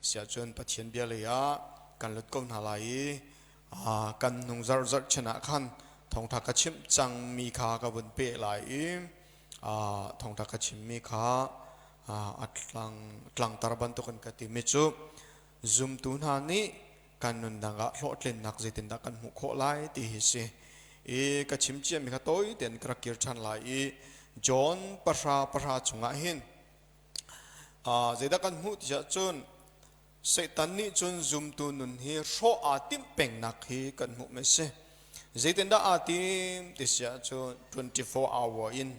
Siahcun Pathian bia lei ah kan lut ko hna lai i kan hnung zarh zarh chin ah khan thawngtha ka chimh cangmi kha ka vun peh lai i thawngtha ka chimmi kha a tlang tlangtar bantukin ka timi cu zumtu hna nih kan nunnak ah hlawhtlinnak zeitindah kan hmuh khawh lai ti hi si. I ka chim ciami kha tawi tein ka rak kir ṭhan lai i John pahra pahra chungah hin zeidah kan hmuh ti ahcun Satan nih cun zumtu nun hi hrawh aa timh pengnak hi kan hmuh mi si. Zeitindah aa tim ti si ahcun 24 hour in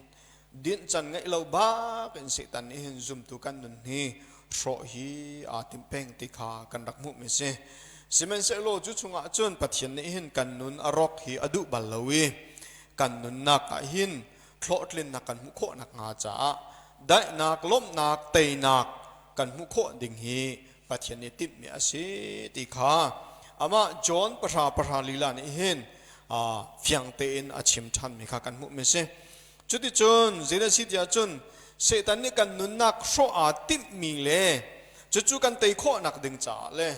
dinh can ngeih lo bak in Satan nih hin zumtu kan nun hi hrawh hi aa tim peng ti kha kan rak hmuh mi si. Sihmanhsehlaw cu chungah cun Pathian nih hin kan nun a rawk hi a duh bal lo i kan nunnak ah hin hlawhtlinnak kan hmuh khawh nakhnga caah daihnak, lawmhnak, teinak kan hmuh khawh ding hi Pathian nih timhmi a si ti kha amah John pahra pahra lila nih hin fiang tein a chim ṭhanmi kha kan hmuhmi a si. Cuticun zeidah si tiah cun Satan nih kan nunnak hrawh aa timhmi le cucu kan tei khawhnak ding caah le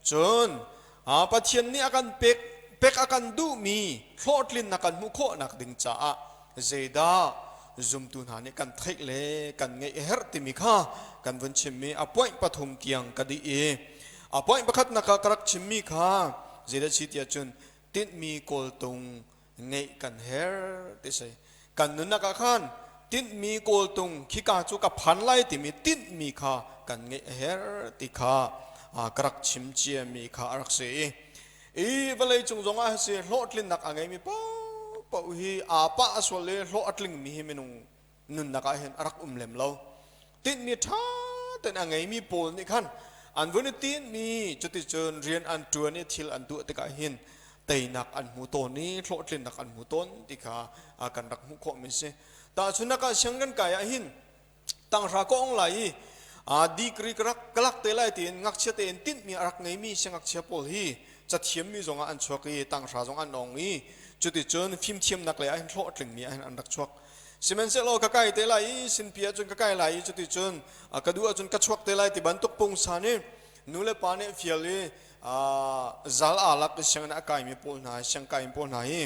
cun Pathian nih a kan pek pek a kan duhmi hlawhtlinnak kan hmuh khawhnak ding caah zeidah zumtu hna nih kan theih le kan ngeih a herh timi kha kan vun chimmi a point pathum tiang ka dih i a point pakhatnak ah ka rak chimmi kha zeidah si tiah cun tinhmi kawltung ngeih kan herh ti si. Kan nunnak ah khan tinhmi kawltung khika cu ka phan lai timi tinhmi kha kan ngeih a herh ti kha ka rak chim ciami kha a rak si i i vawlei cung zong ah si hlawhtlinnak a ngeimi paohpaoh hi aa pah a sual i hlawh a tlingmi hi minung nunnak ah hin a rak um lem lo. Tinhmi ṭha tein a ngeimi pawl nih khan an vun i tinhmi cuticun rian an ṭuan i thil an tuah tikah hin teinak an hmu tawn i hlawhtlinnak an hmu tawn ti kha kan rak hmuh khawhmi a si. Tahchunhnak ah siang kan kai ah hin tanghra ka ong lai i degree ka rak ka lak te lai tiin ngakchia tein tinhmi a rak ngeimi siangngakchia pawl hi cathiammi zong ah an chuak i tanghra zong an ong i cuticun fimthiamnak lei ah hin hlawhtlingmi ah hin an rak chuak. Sihmanhsehlaw ka kai te lai i sinpi ahcun ka kai lai i cuticun ka duh ahcun ka chuak te lai ti bantuk pungsan i nu le pa nih fial i zal aa lak i sianginn a kaimi pawl hna siangkaimi pawl hna hi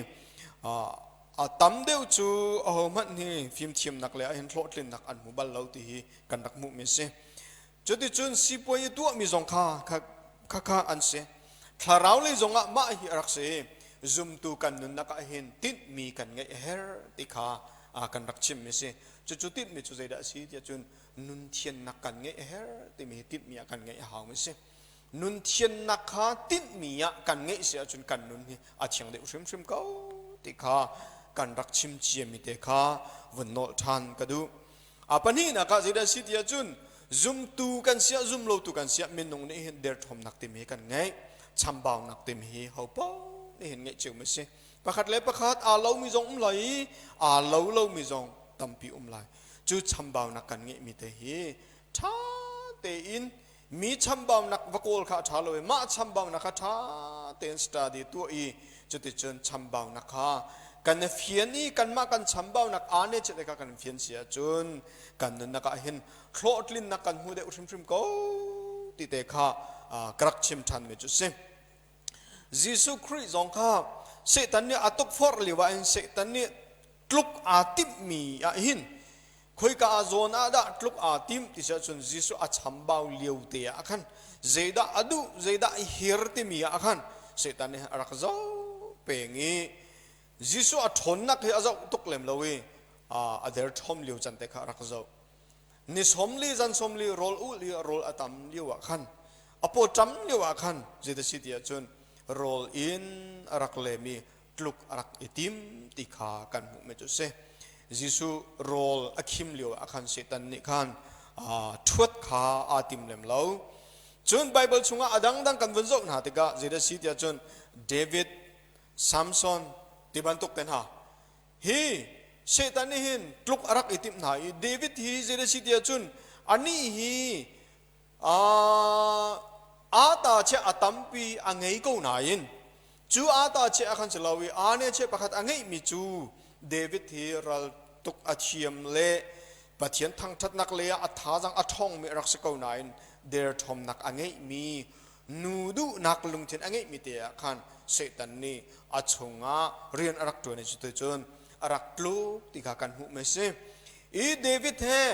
a tam deuh cu ahohmanh hi fimthiamnak le ahhin hlawhtlinnak an hmu bal lo ti hi kan rak hmuhmi a si. Cuticun sipuai i tuahmi zong kha kha an si. Thlarau lei zongah mah hi a rak si. Zumtu kan nunnak ah hin tinhmi kan ngeih a herh ti kha kan rak chimmi si. Cucu tinhmi cu zeidah a si tiah cun nun thiannak kan ngeih a herh timi hi tinhmi ah kan ngeih a haumi si. Nun thiannak kha tinhmi ah kan ngeih si ahcun kan nun hi a thiang deuh hrimhrim ko ti kha kan rak chim ciami te kha vun nolh ṭhan ka duh. A pahnihnak ah zeidah a si ti ahcun zumtu kan siah zumlotu kan siah minung nih hin derthawmnak timi hi kan ngeih. Chambaunak timi hi ho paoh nih hin ngeih cio mi si. Pakhat le pakhat aa lomi zong um lai i aa lo lomi zong tampi um lai. Cu chambaunak kan ngeihmi te hi ṭha tein mi chambaunak va kawl kha a ṭha lo i mah chambaunak kha ṭha tein study tuah i cuticun chambaunak kha kan i fian i kanmah kan chambaunak aa ne chet kha kan fian si ahcun kan nunnak ah hin hlawhtlinnak kan hmu deuh hrimhrim ko ti te kha ka rak chim ṭhan mi cu si. Jesuh Khrih zong kha Satan nih a tukforh lio ah hin Satan nih tluk aa timhmi ah hin khoika ah zawn ah dah tluk aa tim ti si ahcun Jesuh a chambau lio te ah khan zeidah a duh zeidah a hir timi ah khan Satan nih a rak zoh peng i Jesuh a ṭhawnnak hi a zoh tuk lem lo i a derthawm lio can te kha a rak zoh. Ni 40 zan 40 rawl ulh i rawl a tam lio ah khan a paw ṭam lio ah khan zeidah si ti ahcun rawl in a rak lem i tluk a rak i tim ti kha kan hmuhmi cu a si. Jesuh rawl a khim lio ah khan Satan nih khan ṭhuat kha aa tim lem lo. Cun Baibal chungah a dangdang kan vun zoh hna tikah zeidah si tiah cun David, Samson ti bantuk te hna hi Satan nih hin tluk a rak i timh hna i David hi zeidah si tiah cun anih hi aa ta chiah a tampi a ngei ko nain cu aa ta chiah khan si lo i aa ne chiah pakhat a ngeihmi cu David hi ral tuk a thiam le Pathian thangṭhatnak lei ah a thazaang a ṭhawngmi a rak si ko nain. Derthawmnak a ngeihmi nu duhnak lungthin a ngeihmi te ah khan Satan nih a chungah rian a rak ṭuan i cuticun a rak tluk ti kha kan hmuh mi a si. I David he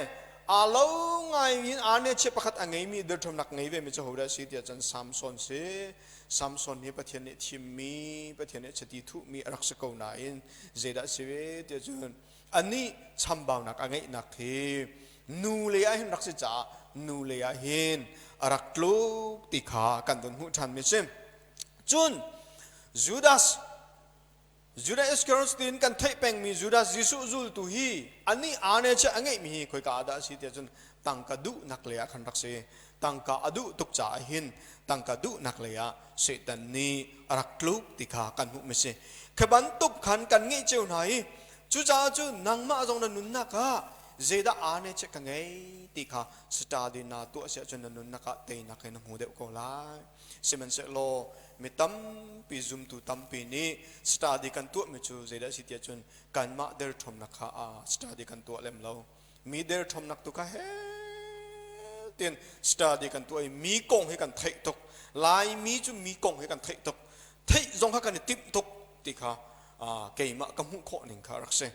aa lo ngai in aa nechia pakhat a ngeimi derthawmnak ngei ve mi cu hodah a si tiah cun Samson si. Samson hi Pathian nih thimmi, Pathian nih chiti thuhmi a rak si ko nain zeidah a si ve tiah cun anih chambaunak a ngeihnak hi nu lei ah hin rak si caah nu lei ah hin a rak tluk ti kha kan vun hmuh ṭhan mi si. Cun Judas Judas Iscariot tiin kan theih pengmi Judas Jesuh zultu hi anih aa che a ngeihmi hi khoika ah dah a si tiah cun tangka duhnak lei ah khan rak si. Tangka a duh tuk caah hin tangka duhnak lei ah Satan nih a rak tluk ti kha kan hmuh mi si. Khi bantuk khan kan ngeih cio hna i cucaah cu nangmah zong na nunnak ah zeidah aa ne che ka ngei ti kha study na tuah si ahcun na nunnak ah teinak hi na hmu deuh ko lai. Sihmanhsehlaw mi tampi zumtu tampi nih study kan tuahmi cu zeidah a si tiah cun kanmah derthawmnak kha study kan tuah lem lo. Mi derthawmnak tu kha he tiin study kan tuah i mi kong hi kan theih tuk. Laimi cu mi kong hi kan theih tuk. Theih zong kha kan i timh tuk ti kha keimah ka hmuh khawh ning kha a rak si.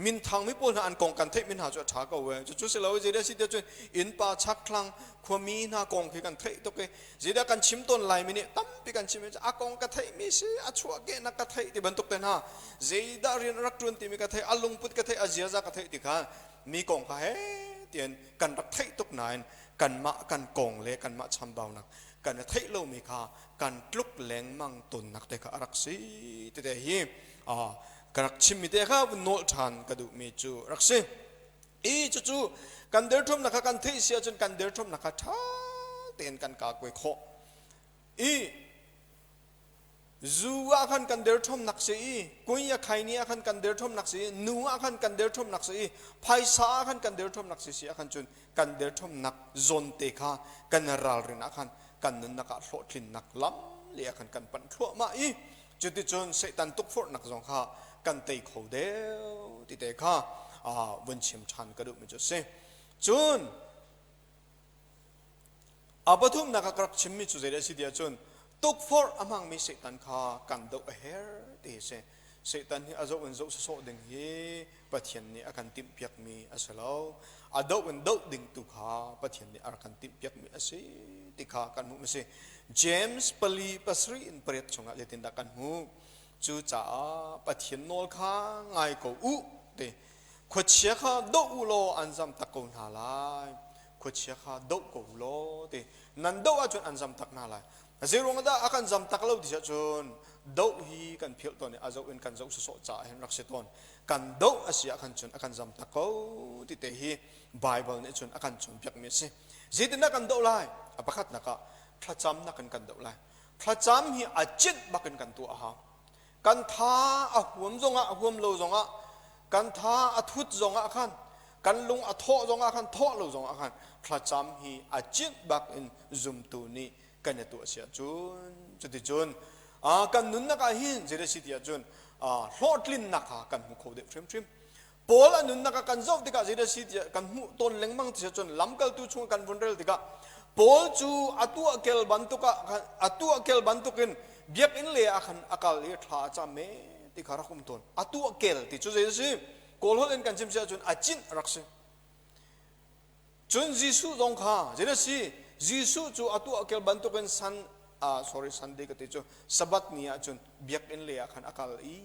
Minthangmi pawl hna an kong kan theihmi hna cu a ṭha ko ee. Cucu si lo zeidah si tiah cun innpa chakthlang khuami hna kong khi kan theih tuk i zeidah kan chim tawn laimi nih tampi kan chim i a kong ka theihmi si a chuahkehnak ka theih ti bantuk te hna zeidah rian a rak ṭuan timi ka theih a lungput ka theih a ziaza ka theih ti kha mi kong kha he tian kan rak theih tuk nain kanmah kan kong le kanmah chambaunak kan i theih lomi kha kan tluk lengmang tawnnak te kha a rak si tete hi ka rak chimmi te kha vun nawl ṭhan ka duhmi cu rak si. I cucu kan derthawmnak kha kan theih si ahcun kan derthawmnak kha ṭha tein kan kakuai khawh. I zu ah khan kan derthawmnak si i kui a khaini ah khan kan derthawmnak si i nu ah khan kan derthawmnak si i phaisa ah khan kan derthawmnak si si ah khan cun kan derthawmnak zawn te kha kan ralrin ah khan kan nunnak ah hlawhtlinnak lam le ah khan kan panh thluahmah i cuticun Satan tukforhnak zong kha kan tei kho deuh ti te kha vun chim ṭhan ka duhmi cu a si. Cun a pathumnak ah ka rak chimmi cu zeidah a si tiah cun tukforh a hmangmi Satan kha kan doh a herh ti hi si. Satan hi a zoh in zoh sawsawh ding hi Pathian nih a kan timhpiakmi a si lo. A doh in doh ding tu kha Pathian nih a rak kan timhpiakmi a si ti kha kan hmuh a si. James pali pasarih in pariat chungah zeitindah kan hmuh? Cucaah Pathian nawl kha ngai ko u ti. Khuachia kha doh u law an zam tak ko hna lai. Khuachia kha doh ko u law ti. Nan doh ahcun an zam tak hna lai. Zeiruang dah a kan zam tak lo ti ahcun doh hi kan philh tawn i a zoh in kan zoh sawsawh caah hin rak si tawn. Kan doh a si ah khan cun a kan zam tak ko ti te hi Bible nih cun a kan cawnpiakmi a si. Zeitindah kan doh lai? A pakhatnak ah thlacamnak in kan doh lai. Thlacam hi a cit bak in kan tuah a hau. Kan tha a huam zongah a huam lo zongah kan tha a thut zongah khan kan lung a thawh zongah khan thawh lo zongah khan thlacam hi a cit bak in zumtu nih kan i tuah si ahcun cuticun kan nunnak ah hin zei si ti ahcun hlawhtlinnak kha kan hmu kho deuh hrimhrim. Paul a nunnak ah kan zoh tikah zei si tiah kan hmuh tawn lengmang ti ahcun lamkaltu chung kan vun rel tikah Paul cu a tuah kel bantuk ah a tuah kel bantukin biakinn le ah khan a kal i thla a cam me ti kha rak um tawn. A tuah kel ti cu zei si Kawl holh in kan chim si ahcun a cinh rak si. Cun Jesuh zong kha zeidah si? Jesuh cu a tuah kel bantukin san sorry Sunday ka ti cu Sabbath ni ah cun biakinn lei ah khan a kal i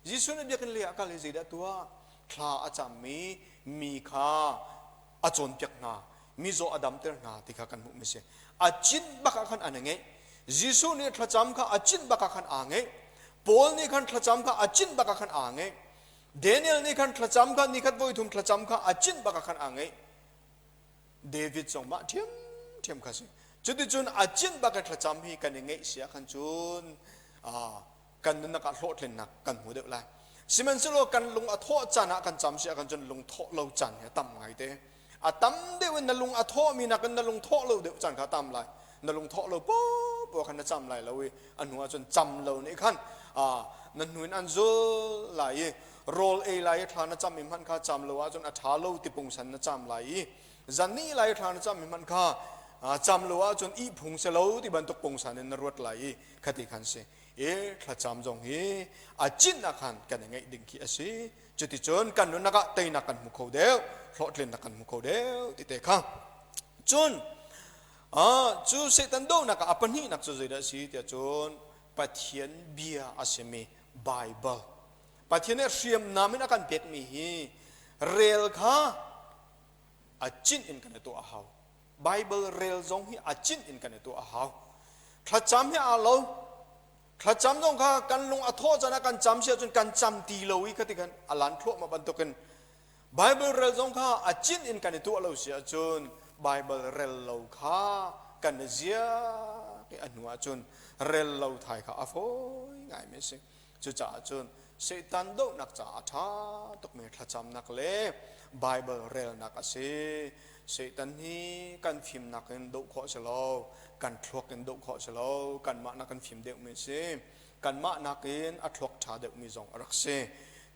Jesuh nih biakinn lei ah a kal i zeidah tuah? Thla a cam i mi kha a cawnpiak hna, mizaw a damter hna ti kha kan hmuhmi si. A cinh bak ah khan an i ngeih. Jesuh nih thlacam kha a cinh bak ah khan aa ngeih. Paul nih khan thlacam kha a cinh bak ah khan aa ngeih. Daniel nih khan thlacam kha nikhat voithum thlacam kha a cinh bak ah khan aa ngeih. David zong mah ṭhiamṭhiam kha si. Cuticun a cinh bak i thlacam hi kan i ngeih si ah khan cun kan nunnak ah hlawhtlinnak kan hmu deuh lai. Sihmanhsehlaw kan lung a thawh caan ah kan cam si ah khan cun lung thawh lo caan hi a tam ngai te. A tam deuh in na lung a thawhmi nakin na lung thawh lo deuh caan kha a tam lai. Na lung thawh lo popo khan na cam lai lo i a hnu ah cun cam lo nih khan na hnu in an zul lai i rawl ei lai i thla na cam i hmanh kha cam lo ahcun a ṭha lo ti pungsan na cam lai i zan ni lai i thla na cam i hmanh kha. Cam lo ahcun ih phung si lo ti bantuk pungsan in na ruat lai i khati khan si. I thlacam zong hi a cin ah khan kan i ngeih ding khi a si. Cuticun kan nunnak ah teinak kan hmu kho deuh, hlawhtlinnak kan hmu kho deuh ti te kha. Cun cu Satan dohnak ah a pahnihnak cu zeidah a si tiah cun Pathian bia a simi Bible. Pathian nih hriamnam in a kan pekmi hi rel kha a cinh in kan i tuah a hau. Bible rel zong hi a cinh in kan i tuah a hau. Thlacam hi aa lo. Thlacam zong kha kan lung a thawh caan ah kan cam si ahcun kan cam ti lo i khati khan a lan thluahmah bantukin Bible rel zong kha a cinh in kan i tuah lo si ahcun Bible rel lo kha kan i ziak i a hnu ahcun rel lo thai kha a fawi ngaimi a si. Cucaah cun Satan dohnak caah a ṭha tukmi thlacamnak le Baibal relnak a si. Satan hi kan fimnak in doh khawh a si lo, kan thluak in doh khawh a si lo, kanmah nak kan fim deuhmi a si. Kanmah nakin a thluak ṭha deuhmi zong a rak si.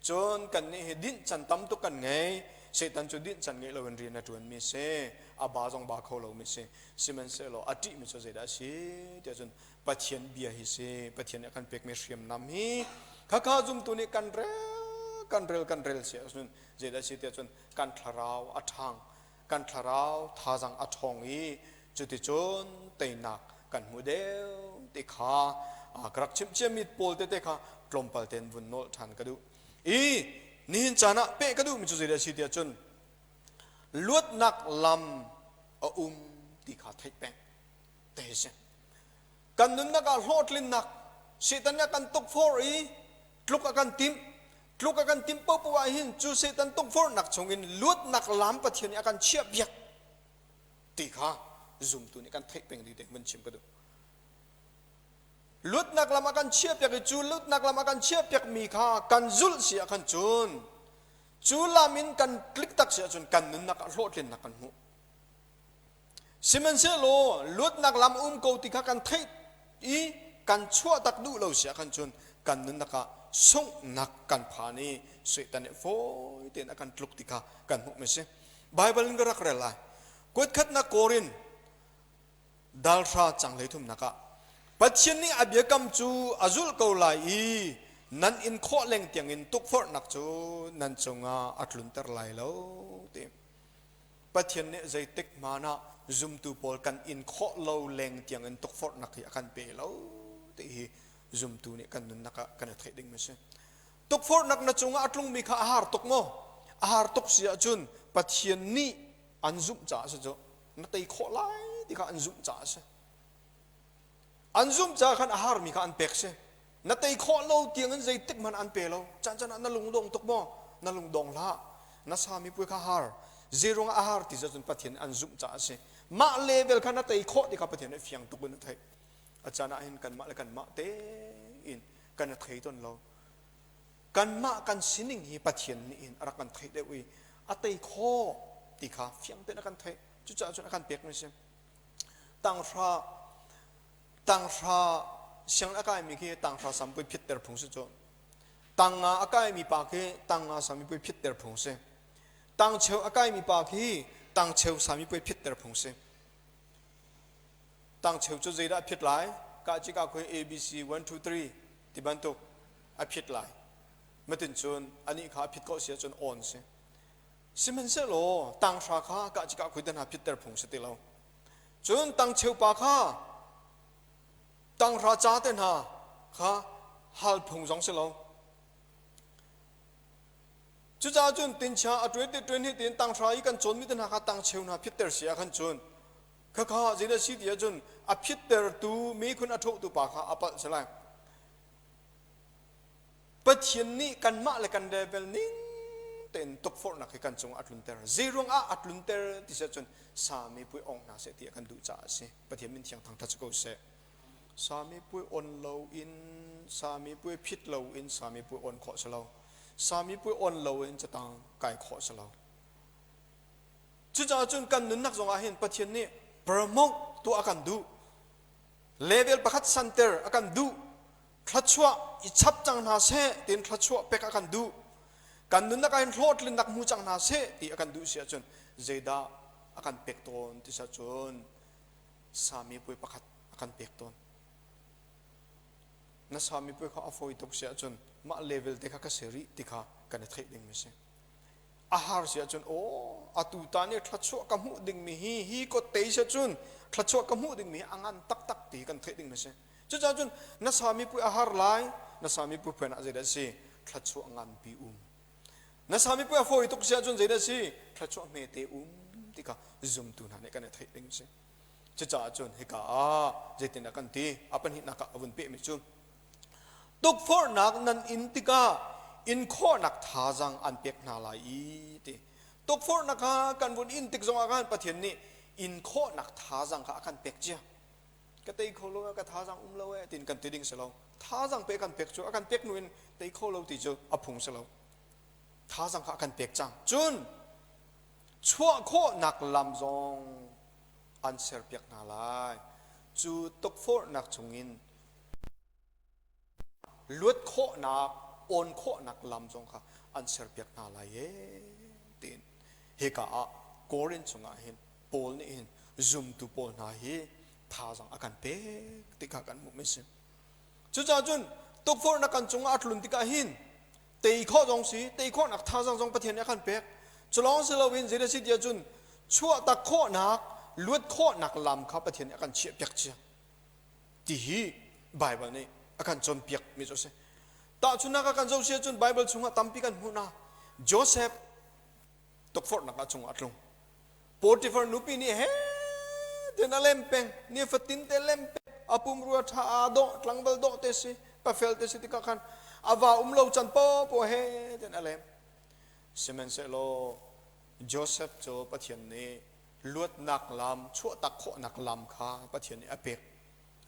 Cun kannih hi dinh can tam tuk kan ngei. Satan cu dinh can ngeih loin rian a ṭuanmi a si. A ba zong ba kho lomi a si. Sihmanhsehlaw a ṭihmi cu zeidah a si tiah cun Pathian bia hi si. Pathian nih a kan pekmi hriamnam hi khakha zumtu nih kan rel kan rel kan rel si ahcun zeidah si tiah cun kan thlarau a ṭhang, kan thlarau thazang a ṭhawng i cuticun teinak kan hmu deuh ti kha ka rak chimh ciami pawl tete kha tlawmpal tein vun nawl ṭhan ka duh. I nihin caan ah peh ka duhmi cu zeidah si tiah cun luatnak lam a um ti kha theih peng te hi si. Kan nunnak ah hlawhtlinnak Satan nih a kan tukforh i tluk a kan timh. Tluk a kan timh paohpaoh ah hin cu Satan tukforhnak chungin luatnak lam Pathian nih a kan chiahpiak ti kha zumtu nih kan theih peng ding te vun chim ka duh. Luatnak lam a kan chiahpiak i cu luatnak lam a kan chiahpiakmi kha kan zulh si ah khan cun cu lam in kan tlik tak si ahcun kan nunnak ah hlawhtlinnak kan hmuh. Sihmanhsehlaw luatnak lam um ko ti kha kan theih i kan chuah tak duh lo si ah khan cun kan nunnak ah sunghnak kan phan i Satan nih fawi tein a kan tluk ti kha kan hmuhmi a si. Baibal in ka rak rel lai. Kuatkhatnak Korin dalhra cang hleithumnak ah Pathian nih a biakam cu a zulh ko lai i nan in khawh leng tiangin tukforhnak cu nan cungah a tlunter lai lo ti. Pathian nih zeitik hmanh ah zumtu pawl kan in khawh lo leng tiang in tukforhnak hi a kan pe lo ti hi zumtu nih kan nunnak ah kan i theih ding a si. Tukforhnak na cungah a tlungmi kha a har tuk maw? A har tuk si ahcun Pathian nih an zumh caah a si cu. Na tei khawh lai ti kha an zumh caah a si. An zumh caah khan a harmi kha an pek si. Na tei khawh lo tiang in zeitik hmanh an pe lo. Caan caan ah na lungdong tuk maw? Na lungdong hlah. Na sami puai kha har. Zeirung ah a har ti cun Pathian an zumh caah a si. Mah level kha na tei khawh ti kha Pathian nih fiang tuk in a theih. A caan ah hin kanmah le kanmah tein kan i thei tawn lo. Kanmah kan sining hi Pathian nih hin a rak kan theih deuh i a tei khawh ti kha fiang tein a kan theih. Cucaah cun a kan pekmi a si. Tanghra tanghra sianginn a kaimi khi tanghra sampui phitter phung si cu. Tang nga a kaimi pa khi tang nga samipuai phitter phung si. Tangcheu a kaimi pa khi tangcheu samipuai phitter phung si. Tangcheu cu zeidah a phit lai? Ka ci ka khoi A B C 1 2 3 ti bantuk a phit lai. Matin cun anih kha a phit ko si ahcun on si. Sihmanhsehlaw tanghra kha ka ci ka khoi te hna phitter phung si ti lo. Cun tangcheu pa kha tanghra ca te hna kha hal phung zong si lo. Cucaah cun tincha a ṭuan ti ṭuan hi tiin tanghra i kan cawnmi te hna kha tangcheu hna phitter si ah khan cun khakha zeidah si ti ahcun a phittertu mikhun a ṭhohtu pa kha a palh si lai. Pathian nih kanmah le kan level ning tein tukforhnak hi kan cungah a tlunter. Zeiruang ah a tlunter ti si ahcun sami pui ong hna seh ti a kan duh caah a si. Pathian min thiang thangthat si ko seh. Sami pui on lo in, sami pui phit lo in sami pui on khawh si lo. Sami pui on lo in catang kai khawh si lo. Cucaah cun kan nunnak zongah hin Pathian nih promote tuah a kan duh. Level pakhat santer a kan duh. Thluachuah i chap cang hna seh tiin thluachuah pek a kan duh. Kan nunnak ah hin hlawhtlinnak hmu cang hna seh ti a kan duh si ahcun zeidah a kan pek tawn ti si ahcun. Sami puai pakhat a kan pek tawn. Na sami puai kha a fawi tuk si ahcun mah level te kha ka si rih ti kha kan i theih ding mi si. A har si ahcun aw atu ta nih thluachuah ka hmuh dingmi hi hi kot te si ahcun thluachuah ka hmuh dingmi hi a ngan taktak ti kan theih ding mi si. Cucaah cun na sami puai a har lai, na sami puai phuan ah zeidah a si? Thluachuah nganpi um. Na sami puai a fawi tuk si ahcun zeidah a si? Thluachuah hmete um ti kha zumtu hna nih kan i theih ding a si. Cucaah cun hika ah zeitindah kan ti? A pahnihnak ah a vun pehmi cu tukforhnak nan in tikah in khawhnak thazaang an pek hna lai i ti. Tukforhnak kha kan vun in tik zongah khan Pathian nih in khawhnak thazaang kha a kan pek cia. Ka tei kho lo ka thazaang um lo e tiin kan ti ding si lo. Thazaang pe kan pek cu a kan pek nu in tei kho lo ti cu a phung si lo. Thazaang kha a kan pek cang. Cun chuah khawhnak lam zong an serpiak hna lai. Cu tukforhnak chungin luat khawhnak, awn khawhnak lam zong kha an serpiak hna lai ee tiin hika ah Korin chungah hin Paul nih hin zumtu pawl hna hi thazaang a kan pek ti kha kan hmuh mi si. Cucaah cun tukforhnak kan cungah a tlun tikah hin tei khawh zong si tei khawhnak thazaang zong Pathian nih a kan pek. Cu lawng si loin zei si tiah cun chuahtak khawhnak, luat khawhnak lam kha Pathian nih a kan chiahpiak cia. Ti hi Baibal nih a kan cawnpiak mi cu a si. Tahchunhnak ah kan zoh si ahcun Baibal chungah tampi kan hmuh hna. Joseph tukforhnak ah cungah a tlung. Potiphar nupi nih he tin a lem peng, nifatin te lem peng, a pumrua ṭha aa dawh, tlangval dawh te si, pafel te si tikah khan a va um lo can popo he tin a lem. Sihmanhsehlaw Joseph cu Pathian nih luatnak lam, chuahtak khawhnak lam kha Pathian nih a pek.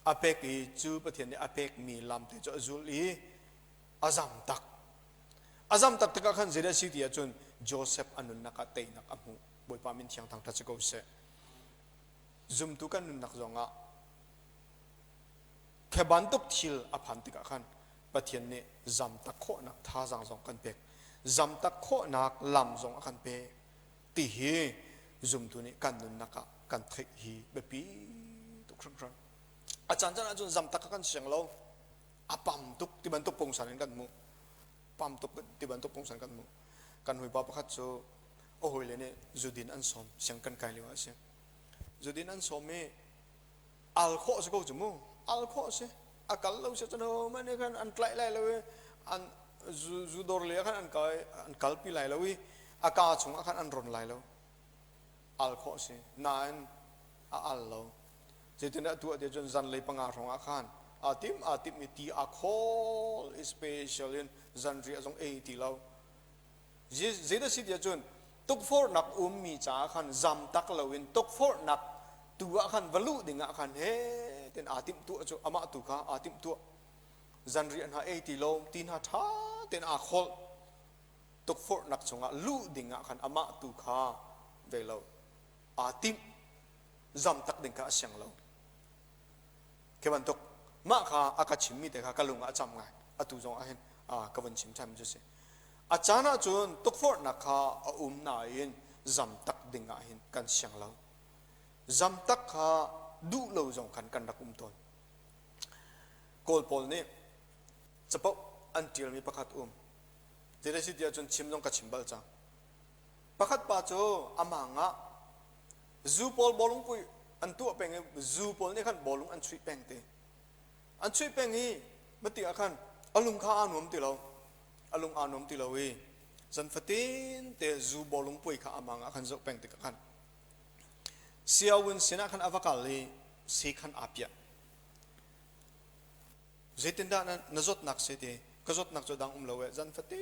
A pek i cu Pathian nih a pekmi lam te cu a zul i a zam tak. A zam tak tikah khan zeidah a si ti ahcun Joseph a nunnak ah teinak a hmuh. Bawipa min thiang thangṭhat si ko seh. Zumtu kan nunnak zongah khi bantuk thil a phan tikah khan Pathian nih zamtak khawhnak thazaang zong kan pek. Zamtak khawhnak lam zong a kan pek. Ti hi zumtu nih kan nunnak ah kan theih hi biapi tuk hringhran. A caan caan ahcun zamtak kan siang lo. A pam tuk ti bantuk pungsan in kan hmuh. Pam tuk ti bantuk pungsan kan hmuh. Kan hawipa pakhat cu a hawile nih zudin an sawm siang kan kai lio ah a si. Zudin an sawm i al khawh si ko cu mu. Al khawh si. A kal lo si cun ho man khan an tlaih lai lo i an zu zu dawr le khan an kai an kalpi lai lo i a ka chung ah khan an ron lai lo. Al khawh si. Nain a al lo. Zeitindah tuah ti cun zanlei panga hrawng ah khan aa tim aa timh i ti aa khawl i special in zanriah zong ei ti lo. Zeidah si tiah cun tukforhnak ummi caah khan zam tak loin tukforhnak tu ah khan va luh ding ah khan he tin aa timh tuah cu amah tu kha aa timh tuah. Zanriah hna ei ti lo ti hna ṭha tein aa kholh tukforhnak chungah luh ding ah khan amah tu kha ve lo aa timh zam tak ding kha a siang lo. Khi bantuk mah kha a ka chimmi te kha ka lung ah a cam ngai. Atu zong ah hin ka vun chim ṭhan cu si. A caan ahcun tukforhnak kha a um nain zam tak ding ah hin kan siang lo. Zam tak kha duh lo zong khan kan rak um tawn. Kawl pawl nih capoh an ṭialmi pakhat um. Zeidah si ti ahcun chim zong ka chim bal cang. Pakhat pa cu amang ah zu pawl bawlung pui an tuah peng i zu pawl nih khan bawlung an chuih peng ti. An chuih peng i mati ah khan a lung kha aa nuam ti lo. A lung aa nuam ti lo i zan fatin te zu bawlung pui kha amang ah khan zoh peng tikah khan siawun sinah khan a va kal i si khan aa piah. Zeitindah na zawtnak si ti ka zawtnak cu dang um lo e zan fatin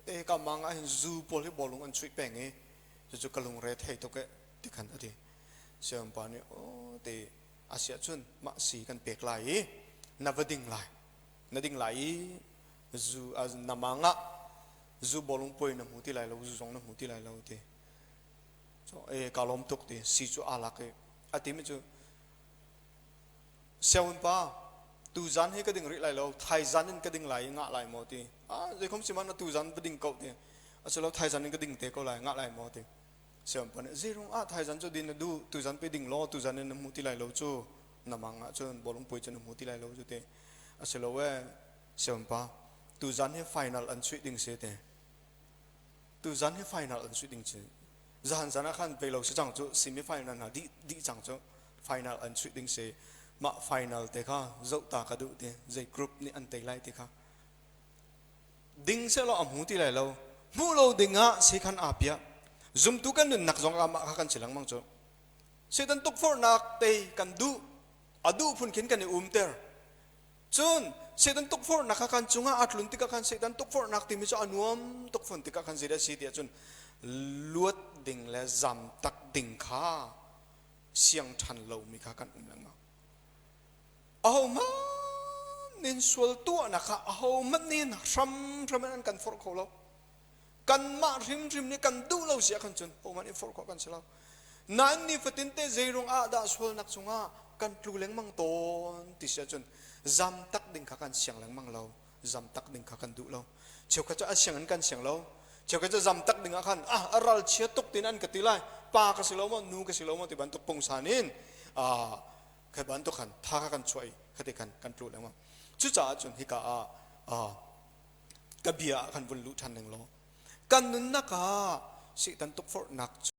te ka mang ah hin zu pawl hi bawlung an chuih peng i cucu ka lungre thei tuk e ti khan a ti. Siangpa nih aw ti a si ahcun mah si kan pek lai i na va ding lai na ding lai i zu na mang ah zu bawlung puai na hmu ti lai lo zu zong na hmu ti lai lo ti so e ka lawm tuk ti si cu aa lak i a timi cu Sianginn pa tuzan hi ka ding rih lai lo thaizan in ka ding lai i ngah lai maw ti ah zeikhom si man tuzan va ding ko ti asilo thaizan in ka ding te ko lai ngah lai maw ti. Siangpa nih zeirung ah thaizan cu din na duh tuzan pe ding law tuzan in na hmu ti lai lo cu na mang ah cun bawlung puai cu na hmu ti lai lo cu te a si lo ee siangpa tuzan hi final an chuih ding si te tuzan hi final an chuih ding si zahan zan ah khan pe lo si cang cu semi final hna dih dih cang cu final an chuih ding si mah final te kha zoh ta ka duh te zei group nih an tei lai ti kha Ding sehlaw a hmu ti lai lo. Hmuh lo ding ah sekhan aa piah. Zumtu kan nunnak zong ah mah kha kan si lengmang cu. Satan tukforhnak tei kan duh. A duh phun khin kan i umter. Cun Satan tukforhnak kha kan cungah a tlun tikah khan Satan tukforhnak timi cu a nuam tuk fawn tikah khan zeidah a si tiah cun luat ding le zam tak ding kha siang ṭhan lomi kha kan um lengmang. Ahohmanh nih sual tuahnak kha ahohmanh nih hramhram in an kan forh kho lo. Kanmah hrimhrim nih kan duh lo si ahkhan cun hohmanh in forh khawh kan si lo. Nain nifatin te zeiruang ah dah sualnak cungah kan tlu lengmang tawn ti si ahcun zam tak ding kha kan siang lengmang lo. Zam tak ding kha kan duh lo. Cheukhat cu a siang in kan siang lo. Cheukhat cu zam tak ding ah khan ah a ral chia tuk tin an ka ti lai. Pa ka si lo maw, nu ka si lo maw ti bantuk pungsan in ah kha bantuk khan tha kha kan chuah i khati khan kan tlu lengmang. Cucaah cun hika ah ka bia ah khan vun luh ṭhan ning law kan nunnak ah Satan tukforhnak.